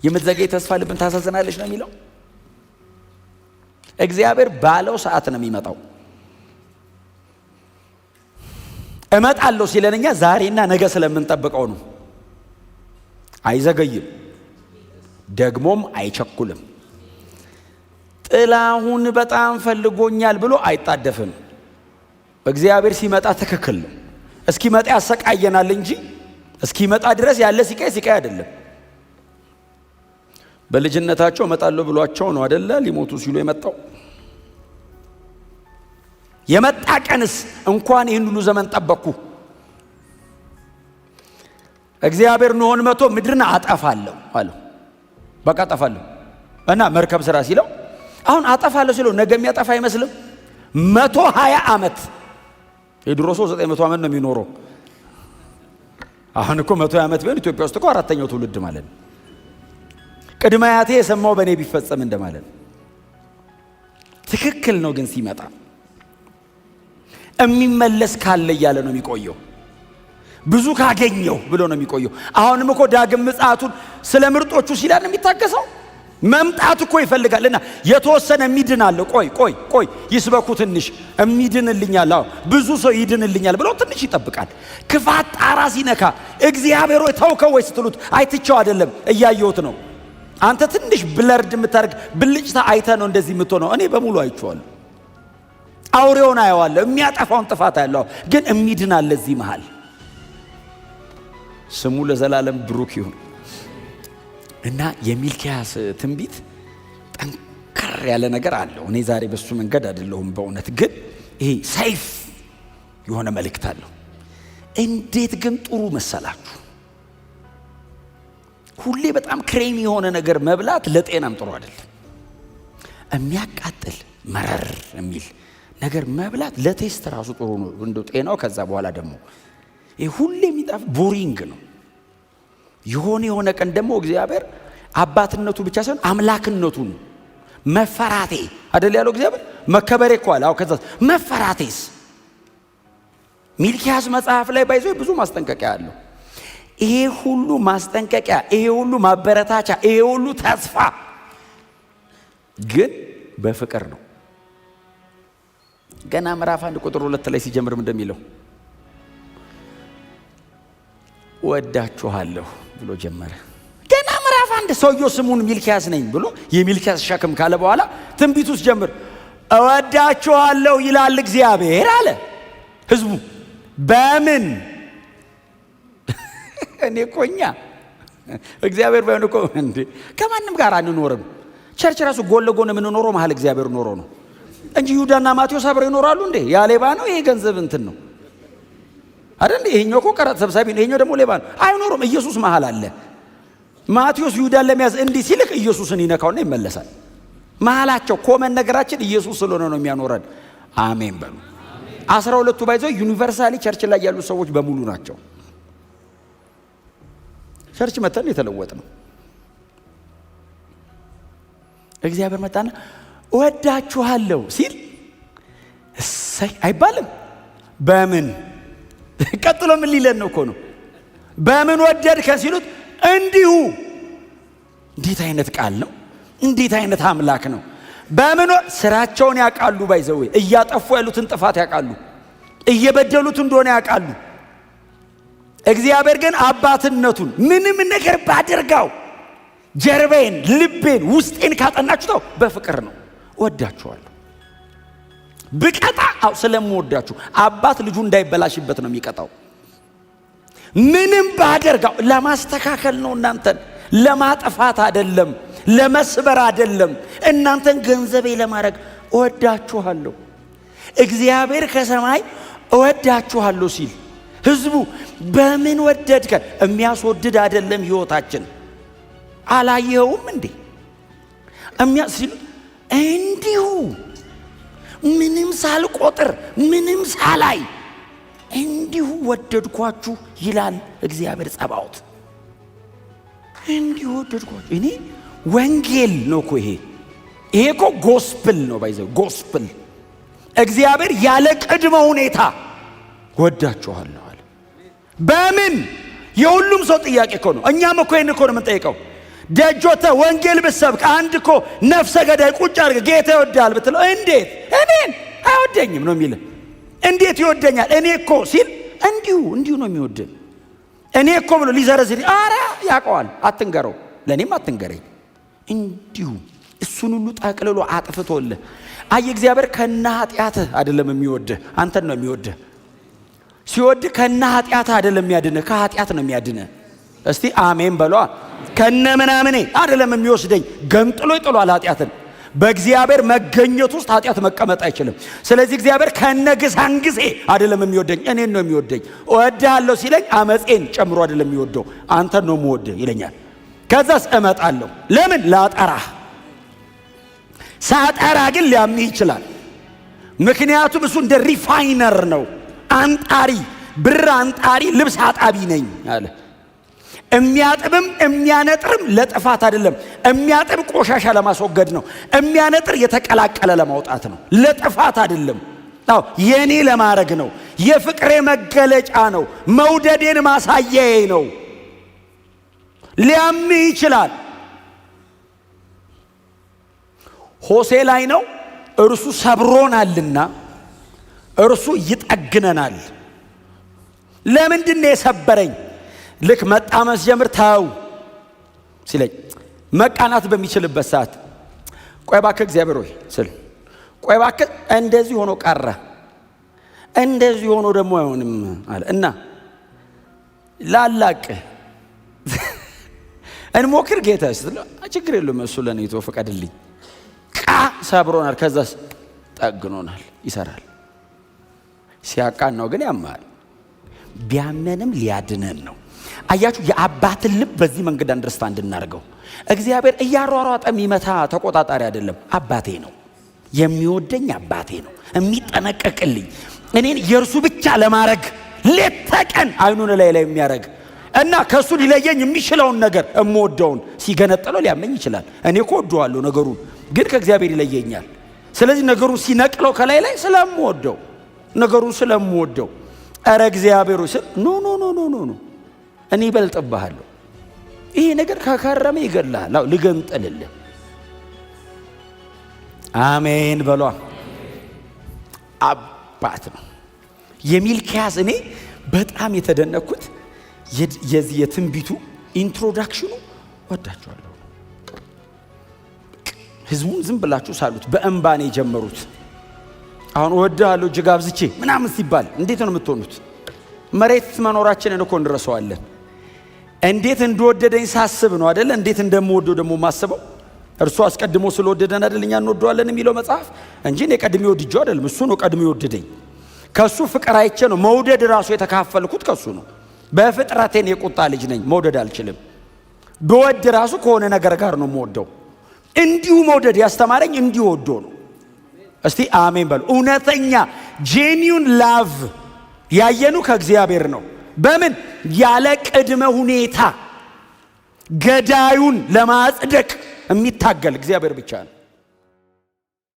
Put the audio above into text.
የምትዘገይ ተስፋ ልብን ታሳዝናለች ነው የሚለው። እግዚአብሔር ባለው ሰዓት ነው የሚመጣው። እመጣለሁ ሲለን እኛ ዛሬና ነገ ስለምንጠብቀው ነው። አይዘገይም፣ ደግሞም አይቸኩልም። ጥላሁን በጣም ፈልጎኛል ብሎ አይጣደፍም። እግዚአብሔር ሲመጣ ትክክል ነው። እስኪመጣ ያሰቃየናል እንጂ እስኪመጣ ድረስ ያለ ሲቃይ ሲቃይ አይደለም። በልጅነታቸው እመጣለሁ ብሏቸው ነው አደለ ሊሞቱ ሲሉ የመጣው። የመጣ ቀንስ እንኳን ይህን ሁሉ ዘመን ጠበቅኩ። እግዚአብሔር ኖህን መቶ ምድርን አጠፋለሁ አለው። በቃ አጠፋለሁ እና መርከብ ስራ ሲለው፣ አሁን አጠፋለሁ ሲለው ነገ የሚያጠፋ አይመስልም። 120 ዓመት። የድሮ ሰው 900 ዓመት ነው የሚኖረው። አሁን እኮ 120 ዓመት ቢሆን ኢትዮጵያ ውስጥ እኮ አራተኛው ትውልድ ማለት ነው። ቅድመ አያቴ የሰማው በእኔ ቢፈጸም እንደማለት ነው። ትክክል ነው። ግን ሲመጣ የሚመለስ ካለ እያለ ነው የሚቆየው። ብዙ ካገኘው ብሎ ነው የሚቆየው። አሁንም እኮ ዳግም ምጽአቱን ስለ ምርጦቹ ሲላል የሚታገሰው መምጣት እኮ ይፈልጋል። እና የተወሰነ የሚድን አለ። ቆይ ቆይ ቆይ ይስበኩ ትንሽ የሚድንልኛል፣ አዎ ብዙ ሰው ይድንልኛል ብሎ ትንሽ ይጠብቃል። ክፋት ጣራ ሲነካ እግዚአብሔር ሆይ ተውከው ወይ ስትሉት አይትቸው አይደለም እያየሁት ነው። አንተ ትንሽ blurred የምታደርግ ብልጭታ አይተ ነው እንደዚህ የምትሆነው። እኔ በሙሉ አይቼዋለሁ። አውሬውን አየዋለሁ፣ የሚያጠፋውን ጥፋት አያለሁ። ግን የሚድን አለ እዚህ መሃል። ስሙ ለዘላለም ብሩክ ይሁን። እና የሚልኪያስ ትንቢት ጠንከር ያለ ነገር አለው። እኔ ዛሬ በሱ መንገድ አይደለሁም በእውነት ግን ይሄ ሰይፍ የሆነ መልእክት አለው። እንዴት ግን ጥሩ መሰላችሁ! ሁሌ በጣም ክሬም የሆነ ነገር መብላት ለጤናም ጥሩ አይደለም። የሚያቃጥል መረር የሚል ነገር መብላት ለ taste ራሱ ጥሩ ነው እንደው ጤናው። ከዛ በኋላ ደግሞ ይሄ ሁሌ የሚጣፍ boring ነው። የሆነ የሆነ ቀን ደግሞ እግዚአብሔር አባትነቱ ብቻ ሳይሆን አምላክነቱን መፈራቴ አይደል ያለው እግዚአብሔር መከበሬ እኮ አለ። አዎ ከዛ መፈራቴስ ሚልኪያስ መጽሐፍ ላይ by the way ብዙ ማስጠንቀቂያ አለው። ይሄ ሁሉ ማስጠንቀቂያ፣ ይሄ ሁሉ ማበረታቻ፣ ይሄ ሁሉ ተስፋ ግን በፍቅር ነው። ገና ምዕራፍ 1 ቁጥር 2 ላይ ሲጀምርም እንደሚለው ወዳችኋለሁ ብሎ ጀመረ። ገና ምዕራፍ 1 ሰውየው ስሙን ሚልኪያስ ነኝ ብሎ የሚልኪያስ ሸክም ካለ በኋላ ትንቢቱ ሲጀምር እወዳችኋለሁ ይላል እግዚአብሔር አለ። ህዝቡ በምን እኔ እኮ እኛ እግዚአብሔር ባይሆን እኮ እንዴ ከማንም ጋር አንኖርም። Church ራሱ ጎን ለጎን የምንኖረው መሀል እግዚአብሔር ኖሮ ነው እንጂ ይሁዳና ማቴዎስ አብረው ይኖራሉ እንዴ? ያ ሌባ ነው፣ ይሄ ገንዘብ እንትን ነው አይደል? ይሄኛው እኮ ቀረጥ ሰብሳቢ ነው፣ ይሄኛው ደግሞ ሌባ ነው። አይኖሩም። ኢየሱስ መሀል አለ። ማቴዎስ ይሁዳን ለመያዝ እንዲህ ሲልክ ኢየሱስን ይነካውና ይመለሳል። መሀላቸው common ነገራችን ኢየሱስ ስለሆነ ነው የሚያኖረን። አሜን በሉ። 12ቱ by the way universally church ላይ ያሉ ሰዎች በሙሉ ናቸው። Church መተን የተለወጥ ነው። እግዚአብሔር መጣና እወዳችኋለሁ ሲል እሰይ አይባልም። በምን ቀጥሎ ምን ሊለን ነው እኮ ነው። በምን ወደድከን ሲሉት እንዲሁ። እንዴት አይነት ቃል ነው! እንዴት አይነት አምላክ ነው! በምን ስራቸውን ያውቃሉ። By the way እያጠፉ ያሉትን ጥፋት ያውቃሉ። እየበደሉት እንደሆነ ያውቃሉ። እግዚአብሔር ግን አባትነቱን ምንም ነገር ባደርጋው ጀርባዬን፣ ልቤን፣ ውስጤን ካጠናችሁ በፍቅር ነው። እወዳችኋለሁ። ብቀጣ አው ስለምወዳችሁ። አባት ልጁ እንዳይበላሽበት ነው የሚቀጣው። ምንም ባደርጋው ለማስተካከል ነው፣ እናንተን ለማጥፋት አይደለም፣ ለመስበር አይደለም፣ እናንተን ገንዘቤ ለማድረግ እወዳችኋለሁ። እግዚአብሔር ከሰማይ እወዳችኋለሁ ሲል ህዝቡ በምን ወደድከን? የሚያስወድድ አይደለም ህይወታችን። አላየኸውም እንዴ? ሲሉ እንዲሁ ምንም ሳልቆጥር ምንም ሳላይ እንዲሁ ወደድኳችሁ ይላል እግዚአብሔር ጸባኦት። እንዲሁ ወደድኳችሁ። እኔ ወንጌል ነው እኮ ይሄ። ይሄ እኮ gospel ነው። By the way gospel እግዚአብሔር ያለ ቅድመ ሁኔታ ወዳችኋለሁ አለ። በምን? የሁሉም ሰው ጥያቄ እኮ ነው። እኛም እኮ ይሄን እኮ ነው የምንጠይቀው። ደጆተ ወንጌል ብትሰብክ አንድ እኮ ነፍሰ ገዳይ ቁጭ አድርገህ ጌታ ይወድሃል ብትለው እንዴት እኔን አይወደኝም ነው የሚልህ። እንዴት ይወደኛል እኔ እኮ ሲል እንዲሁ እንዲሁ ነው የሚወድህ። እኔ እኮ ብሎ ሊዘረዝር፣ አረ ያውቀዋል። አትንገረው፣ ለእኔም አትንገረኝ። እንዲሁ እሱን ሁሉ ጠቅልሎ አጥፍቶልህ። አይ እግዚአብሔር ከነ ኃጢአትህ አይደለም የሚወድህ፣ አንተን ነው የሚወድህ። ሲወድህ ከነ ኃጢአትህ አይደለም የሚያድንህ፣ ከኃጢአት ነው የሚያድንህ። እስቲ አሜን በሏ። ከነ ምናምኔ አይደለም የሚወስደኝ፣ ገንጥሎ ይጥሏል ኃጢአትን። በእግዚአብሔር መገኘት ውስጥ ኃጢአት መቀመጥ አይችልም። ስለዚህ እግዚአብሔር ከነ ግሳንግሴ አይደለም የሚወደኝ፣ እኔን ነው የሚወደኝ። እወድሃለሁ ሲለኝ አመፄን ጨምሮ አይደለም የሚወደው፣ አንተን ነው የምወድህ ይለኛል። ከዛስ እመጣለሁ። ለምን? ላጠራህ። ሳጠራ ግን ሊያምህ ይችላል። ምክንያቱም እሱ እንደ refiner ነው፣ አንጣሪ፣ ብር አንጣሪ፣ ልብስ አጣቢ ነኝ አለ። የሚያጥብም የሚያነጥርም ለጥፋት አይደለም። የሚያጥብ ቆሻሻ ለማስወገድ ነው። የሚያነጥር የተቀላቀለ ለማውጣት ነው። ለጥፋት አይደለም። አዎ የኔ ለማድረግ ነው። የፍቅሬ መገለጫ ነው። መውደዴን ማሳያዬ ነው። ሊያምህ ይችላል። ሆሴ ላይ ነው። እርሱ ሰብሮናልና እርሱ ይጠግነናል። ለምንድን ነው የሰበረኝ? ልክ መጣመስ ጀምር ተው ሲለኝ መቃናት በሚችልበት ሰዓት ቆይ እባክህ እግዚአብሔር ሆይ ስል ቆይ እባክህ እንደዚህ ሆኖ ቀረ፣ እንደዚህ ሆኖ ደግሞ አይሆንም አለ እና ላላቅ እንሞክር ጌታ ስትለው ችግር የለውም እሱ ለእኔ ተወው ፍቀድልኝ። ቃ ሰብሮናል፣ ከዛስ ጠግኖናል፣ ይሰራል። ሲያቃን ነው ግን ያማል። ቢያመንም ሊያድነን ነው። አያችሁ፣ የአባትን ልብ በዚህ መንገድ understand እንድናደርገው። እግዚአብሔር እያሯሯጠ የሚመታ ተቆጣጣሪ አይደለም። አባቴ ነው የሚወደኝ፣ አባቴ ነው የሚጠነቀቅልኝ፣ እኔን የእርሱ ብቻ ለማድረግ ሌት ተቀን አይኑን ላይ ላይ የሚያደርግ እና ከእሱ ሊለየኝ የሚችለውን ነገር እምወደውን ሲገነጥለው ሊያመኝ ይችላል። እኔ እኮ እወደዋለሁ ነገሩን፣ ግን ከእግዚአብሔር ይለየኛል። ስለዚህ ነገሩን ሲነቅለው ከላይ ላይ ስለምወደው፣ ነገሩን ስለምወደው ኧረ እግዚአብሔር ስል no, no, no, no, no, no፣ እኔ ይበልጥብሃለሁ። ይሄ ነገር ከከረመ ይገድልሃል። አዎ ልገንጥልልህ። አሜን በሏ። አባት ነው። የሚልኪያስ እኔ በጣም የተደነኩት የዚህ የትንቢቱ introduction ኑ ወዳቸዋለሁ። ህዝቡን ዝም ብላችሁ ሳሉት በእንባ ነው የጀመሩት። አሁን እወድሃለሁ እጅግ አብዝቼ ምናምን ሲባል እንዴት ነው የምትሆኑት? መሬት መኖራችንን እኮ እንረሳዋለን። እንዴት እንደወደደኝ ሳስብ ነው አደለ? እንዴት እንደምወደው ደግሞ ማስበው። እርሱ አስቀድሞ ስለወደደን አደል እኛ እንወደዋለን የሚለው መጽሐፍ እንጂ እኔ ቀድሜ ወድጄው አይደለም። እሱ ነው ቀድሞ የወደደኝ። ከእሱ ፍቅር አይቼ ነው መውደድ ራሱ የተካፈልኩት ከእሱ ነው። በፍጥረቴን የቁጣ ልጅ ነኝ፣ መውደድ አልችልም። ብወድ ራሱ ከሆነ ነገር ጋር ነው የምወደው። እንዲሁ መውደድ ያስተማረኝ እንዲሁ ወዶ ነው። እስቲ አሜን በሉ። እውነተኛ genuine love ያየኑ ከእግዚአብሔር ነው። በምን? ያለ ቅድመ ሁኔታ ገዳዩን ለማጽደቅ የሚታገል እግዚአብሔር ብቻ ነው።